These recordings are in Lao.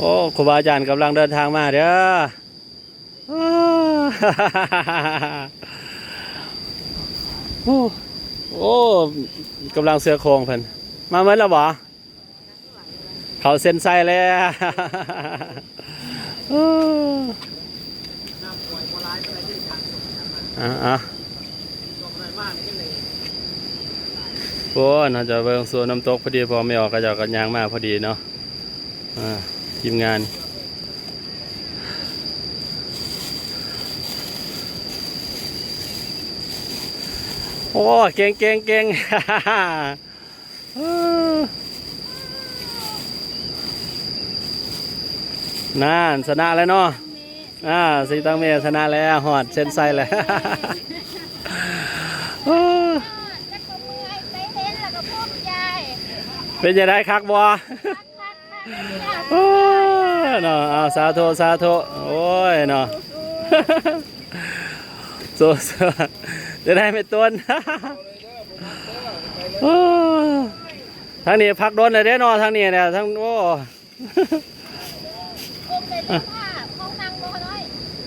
ໂອ້ ຄູບາອາຈານກຳລັງເດີນທາງມາເດີ. ໂອ້ ໂອ້ ກຳລັງເສືອໂຄ່ງເພິ່ນ ມາເໝິດແລ້ວບໍ? ເຂົ້າເສັ້ນໄຊແລ້ວ. ໂອ້ ອ່າ ອ່າ ໂອ້ ເຮົາຈະເບິ່ງໂຊນນ້ຳຕົກພໍດີ ພໍ່ແມ່ອອກ ເຂົາເຈົ້າກໍຍ່າງມາພໍດີເນາະ. ອ່າ ທີມງານ ໂອ້ ເກັ່ງ ເກັ່ງ ເກັ່ງ. ນັ້ນ ຊະນະແລ້ວເນາະ. ອ່າ ສີຕັງເມຊະນະແລ້ວ ຮອດເສັ້ນໄຊແລ້ວ. ໂອ້ ເປັນຈັ່ງໃດ ຄັກບໍ່? ໂອ້ ເນາະ ເອົາ ສາທຸ ສາທຸ. ໂອ້ຍ ເນາະ ໂຊ ໂຊ ຈະໄດ້ແມ່ຕົນ. ໂອ້ ທາງນີ້ພັກດົນແລ້ວເດ້ເນາະ ທາງນີ້ນະ ທາງ ໂອ້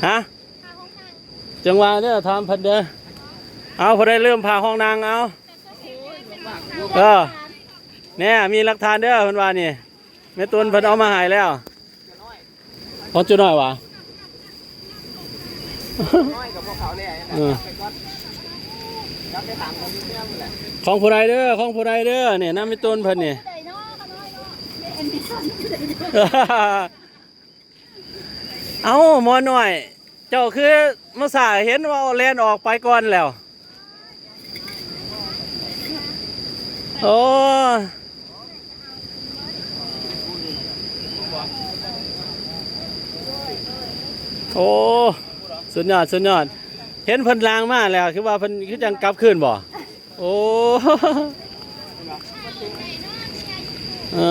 ຮະ? ຈັ່ງວ່າເດີ ຖາມເພິ່ນເດີ. ເອົາ ຜູ້ໃດລືມຜ້າຫ້ອງນັ່ງ ເອົາ ເອີ ແນ່ ມີຫຼັກຖານເດີ ເພິ່ນວ່ານີ້ ແມ່ຕຸນເພິ່ນເອົາມາໃຫ້ແລ້ວ. ຂອງຈຸນ້ອຍຫວາ? ເອີ ຂອງຜູ້ໃດເດີ ຂອງຜູ້ໃດເດີ ນີ້ນຳແມ່ຕຸນເພິ່ນນີ້. ເອົ້າ ໝໍນ້ອຍ ເຈົ້າຄືມາຊ້າ ເຫັນວ່າແລ່ນອອກໄປກ່ອນແລ້ວ. ໂອ້ ໂອ້ ສຸດຍອດ ສຸດຍອດ. ເຫັນເພິ່ນລາງມາແລ້ວ ຄືວ່າເພິ່ນຄືຈັ່ງກັບຄືນບໍ? ໂອ້ ເອີ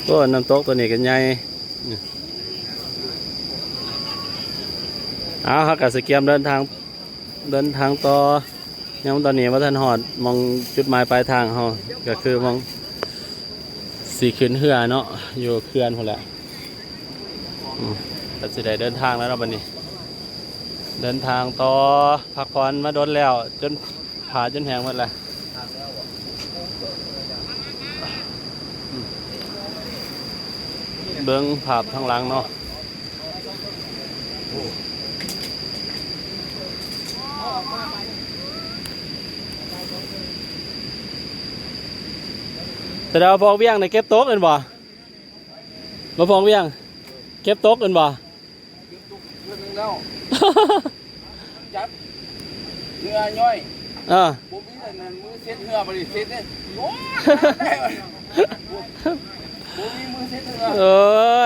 ໂອ້ ນ້ຳຕົກຕົວນີ້ກໍໃຫຍ່. ເອົາ ເຮົາກໍຊິກຽມເດີນທາງ ເດີນທາງຕໍ່. ຍັງ ຕອນນີ້ບໍ່ທັນຮອດໝ່ອງຈຸດໝາຍປາຍທາງເຮົາ ກໍຄືໝ່ອງຊິຂຶ້ນເຮືອເນາະ ຢູ່ເຂື່ອນພຸ້ນແຫຼະ. ອືມ ກໍຊິໄດ້ເດີນທາງແລ້ວເນາະບັດນີ້ ເດີນທາງຕໍ່. ພັກຜ່ອນມາດົນແລ້ວ ຈົນ ຜ້າຈົນແຫ້ງໝົດແລ້ວ. ເບິ່ງພາບທາງຫຼັງເນາະ. ແຕ່ວ່າພວກວຽງນີ້ເກັບຕົກແມ່ນບໍ່? ມາພວກວຽງເກັບຕົກແມ່ນບໍ່? ເກັບຕົກເທື່ອໜຶ່ງແລ້ວ ຈັບເຮືອຍ່ອຍ. ເອີ ບໍ່ມີອັນນັ້ນ ມືເຊັດເຮືອ ບໍ່ໄດ້ເຊັດເດ້. ໂອ້ຍ ບໍ່ມີມືເຊັດເຮືອ. ເອີ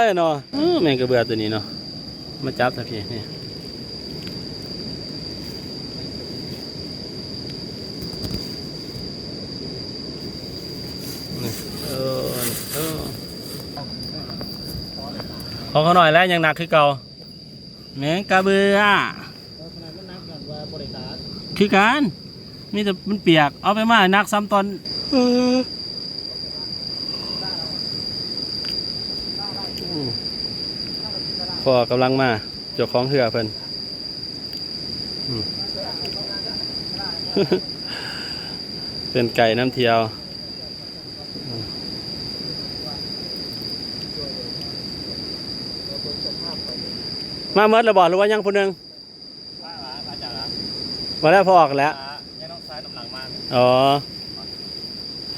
ຍເນາະ ເອີ ແມ່ງກະເບືອຕົວນີ້ເນາະ ມາຈັບຊະພີ້ ນີ້. ນີ້ ເອີ ເອີ ຂອງຂ້ານ້ອຍແຫຼະ ຍັງໜັກຄືເກົ່າ. ແມ່ງກະເບືອ ຄືກັນ ມີແຕ່ມັນປຽກ ເອົາໄປມາໜັກຊ້ຳຕອນ. ເອີ ພໍ່ກຳລັງມາ ເຈົ້າຂອງເຮືອເພິ່ນ. ອືມ ເປັນໄກນຳທ່ຽວ. ມາໝົດແລ້ວບໍ່ ຫຼືວ່າຍັງຜູ້ໜຶ່ງ? ມາແລ້ວ ພໍອອກແລ້ວ. ອໍ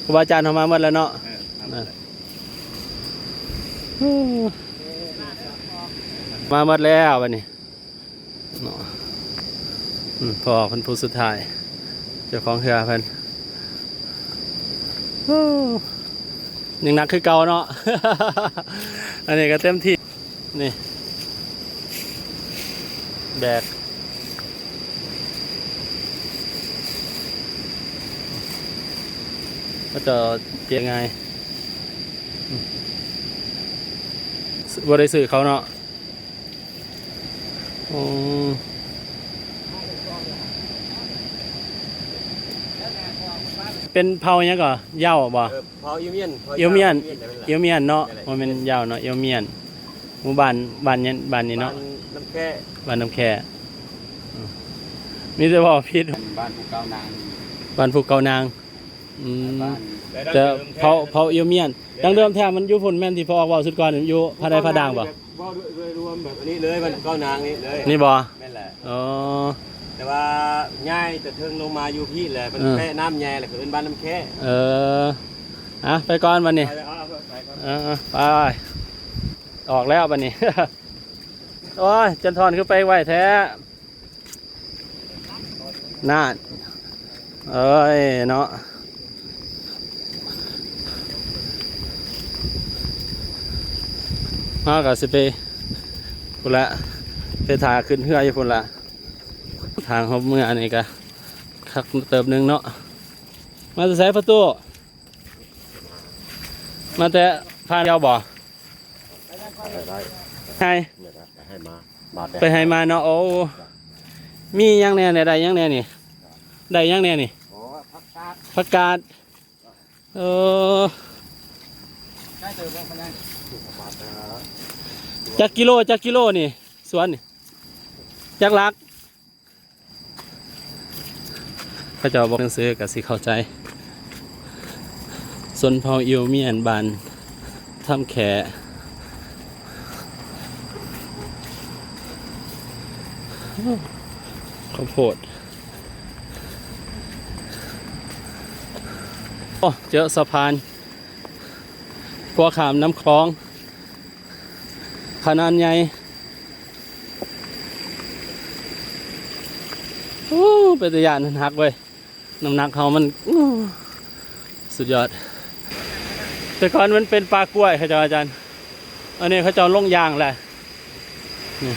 ຄູບາອາຈານເຮົາມາໝົດແລ້ວເນາະ. ເອີ ມາໝົດແລ້ວ ມາໝົດແລ້ວບັດນີ້. ເນາະ ອືມ ພໍ່ເພິ່ນຜູ້ສຸດທ້າຍ ເຈົ້າຂອງເຮືອເພິ່ນ. ໂອ້ ຍັງໜັກຄືເກົ່າເນາະ ອັນນີ້ກໍເຕັມທີ່ ນີ້ ແບກ ເຂົາເຈົ້າເກັບງ່າຍ ອືມ ບໍ່ໄດ້ຊື້ເຂົາເນາະ. ໂອ້ ເປັນເຜົ່າຫຍັງກໍ? ເຍົາບໍ່? ເອີ ເຜົ່າອີວມຽນ ເຜົ່າ ອີວມຽນ ເອີ ອີວມຽນເນາະ ແມ່ນແຫຼະ ບໍ່ແມ່ນເຍົາເນາະ ອີວມຽນ. ໝູ່ບ້ານ ບ້ານຫຍັງ ບ້ານນີ້ເນາະ? ບ້ານນ້ຳແຄ ບ້ານນ້ຳແຄ. ອືມ ມີແຕ່ເວົ້າຜິດ. ບ້ານພູເກົ້ານາງ ບ້ານພູເກົ້ານາງ. ອືມ ແຕ່ເຜົ່າ ເຜົ່າອີວມຽນ ແຕ່ ດັ່ງເດີມແທ້ມັນຢູ່ພຸ້ນ ແມ່ນທີ່ພໍ່ອອກເວົ້າສຸດກ່ອນ ຢູ່ຜາໃດຜາດ່າງບໍ່? ເວົ້າໂດຍ ໂດຍລວມແບບອັນນີ້ເລີຍ ບ້ານເກົ້ານາງນີ້ເລີຍ. ນີ້ບໍ່? ແມ່ນແຫຼະ. ອໍ ແຕ່ວ່າຍ້າຍແຕ່ເທິງລົງມາຢູ່ພີ້ແຫຼະ ມັນ ເອີ ແປະນ້ຳໃຫຍ່ ແລ້ວກໍເອີ້ນບ້ານນ້ຳແຄ. ເອີ ອ່ະ ໄປກ່ອນບັດນີ້. ໄປ ເອົາ ເອົາ ໄປກ່ອນ. ເອີ ເອີ ໄປ ອອກແລ້ວບັດນີ້. ໂອ້ຍ ຈັນທອນຄືໄປໄວແທ້. ນັ້ນ ເອີຍເນາະ ເຮົາກໍຊິໄປພຸ້ນລະ ໄປຖ້າຂຶ້ນເຮືອຢູ່ພຸ້ນລະ. ທາງເຮົາເມືອນີ້ກໍຄັກເຕີບໜຶ່ງເນາະ. ມາແຕ່ໃສປະຕູ? ມາແຕ່ຜ່ານດຽວບໍ່? ໄດ້ ໄດ້ ໃຫ້ ໄດ້ມາ ມາແຕ່ ໄປໃຫ້ມາເນາະ. ໂອ້ ມີຫຍັງແດ່ນີ້? ໄດ້ຫຍັງແດ່ນີ້? ໄດ້ຫຍັງແດ່ນີ້? ໂອ້ ຜັກກາດ ຜັກກາດ. ເອີ ໄດ້ເຕີບບໍ່? ຈັກກິໂລ ຈັກກິໂລນີ້ ສວນນີ້ ຈັກຫຼັກ? ເຂົາເຈົ້າບອກໜັງສືກໍຊິເຂົ້າໃຈ. ຊົນເຜົ່າອີວມຽນ ບ້ານທຳແຂ ເຂົ້າໂພດ. ໂອ້ ເຈີສະພານ ຂົວຂ້າມນ້ຳຂອງ ຂະໜາດໃຫຍ່. ໂອ້ ເປັນຕາຢ້ານ ມັນຫັກເວີຍ ນ້ຳໜັກເຮົາມັນ ໂອ້ ສຸດຍອດ. ແຕ່ກ່ອນມັນເປັນປ່າກ້ວຍເຂົາເຈົ້າ ອາຈານ ອັນນີ້ເຂົາເຈົ້າລົງຢາງແລ້ວ. ນີ້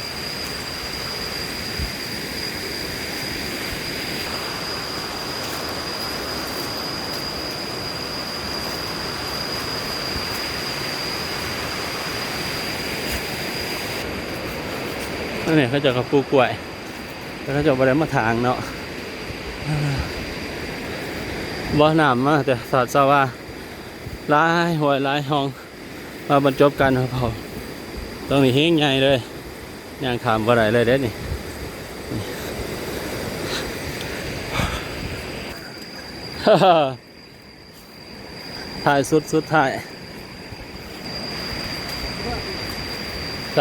ອັນນີ້ເຂົາເຈົ້າກໍປູກກ້ວຍ ແຕ່ເຂົາເຈົ້າບໍ່ໄດ້ມາຖາງເນາະ. ບໍ່ ນ້ຳມາແຕ່ສາດສະຫວ່າ ຫຼາຍຫ້ວຍຫຼາຍຮ່ອງ ມາບັນຈົບກັນເຮົາເຜົ່າ. ຕົງນີ້ແຮງໃຫຍ່ເລີຍ ຍ່າງຂ້າມບໍ່ໄດ້ເລີຍເດ້ນີ້. ທ້າຍສຸດ ສຸດທ້າຍ ໃສ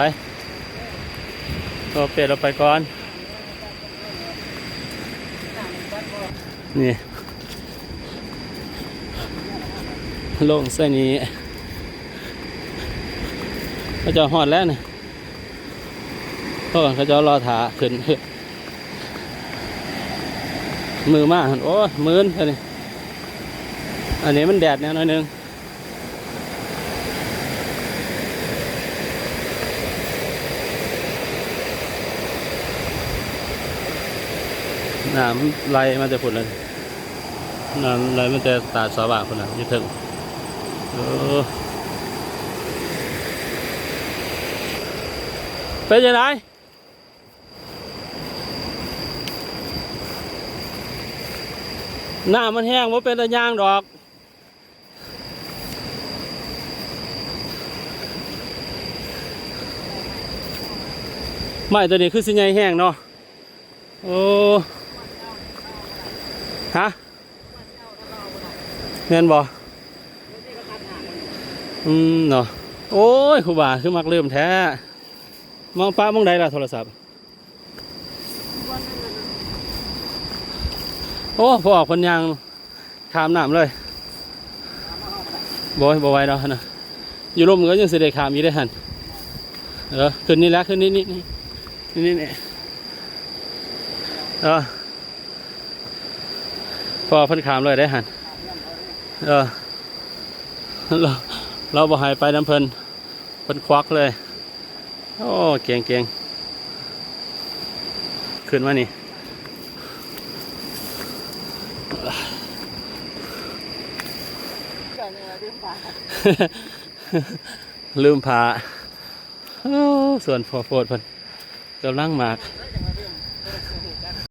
ໂອເປ ເຮົາໄປກ່ອນ. ນີ້ ລົງໃສ່ນີ້ ເຂົາເຈົ້າຮອດແລ້ວນີ້ ເພາະວ່າເຂົາເຈົ້າລໍຖ້າຂຶ້ນ ມື້ມາຫັ້ນ ໂອ້ຍ ມື່ນແທ້ນີ້. ອັນນີ້ມັນແດດແດ່ໜ້ອຍໜຶ່ງ. ນ້ຳໄຫຼມາແຕ່ພຸ້ນເລີຍ ນ້ຳໄຫຼມາແຕ່ຕາດສະຫວ່າງພຸ້ນນະ ຢູ່ເທິງ. ເອີ ເປັນຈັ່ງໃດ? ນ້ຳມັນແຮງ ບໍ່ເປັນຕາຍ່າງດອກ. ໄມ້ຕົວນີ້ຄືຊິໃຫຍ່ແຮງເນາະ. ໂອ້ ຮະ? ແມ່ນບໍ່? ອືມ ເນາະ. ໂອ້ຍ ຄູບາ ຄືມັກລືມແທ້. ມອງປະໝ່ອງໃດລະໂທລະສັບ? ໂອ້ ພໍ່ເພິ່ນຍ່າງຂ້າມນ້ຳເລີຍ. ບໍ່ ບໍ່ໄຫວດອກຫັ້ນນະ. ຢູ່ລຸ່ມກໍຍັງຊິໄດ້ຂ້າມອີກເດ້ຫັ້ນ. ເອີ ຂຶ້ນນີ້ແຫຼະ ຂຶ້ນນີ້ ນີ້ ນີ້ ນີ້ ນີ້. ເອີ ພໍ່ເພິ່ນຂ້າມເລີຍເດ້ຫັ້ນ. ເອີ ລາວ ລາວບໍ່ໃຫ້ໄປນຳເພິ່ນ ເພິ່ນຄວັກເລີຍ. ໂອ້ ເກັ່ງໆ ຂຶ້ນມານີ້ ລືມຜ້າ. ໂອ້ ສວນພໍ່ໂພດເພິ່ນກຳລັງໝາກ.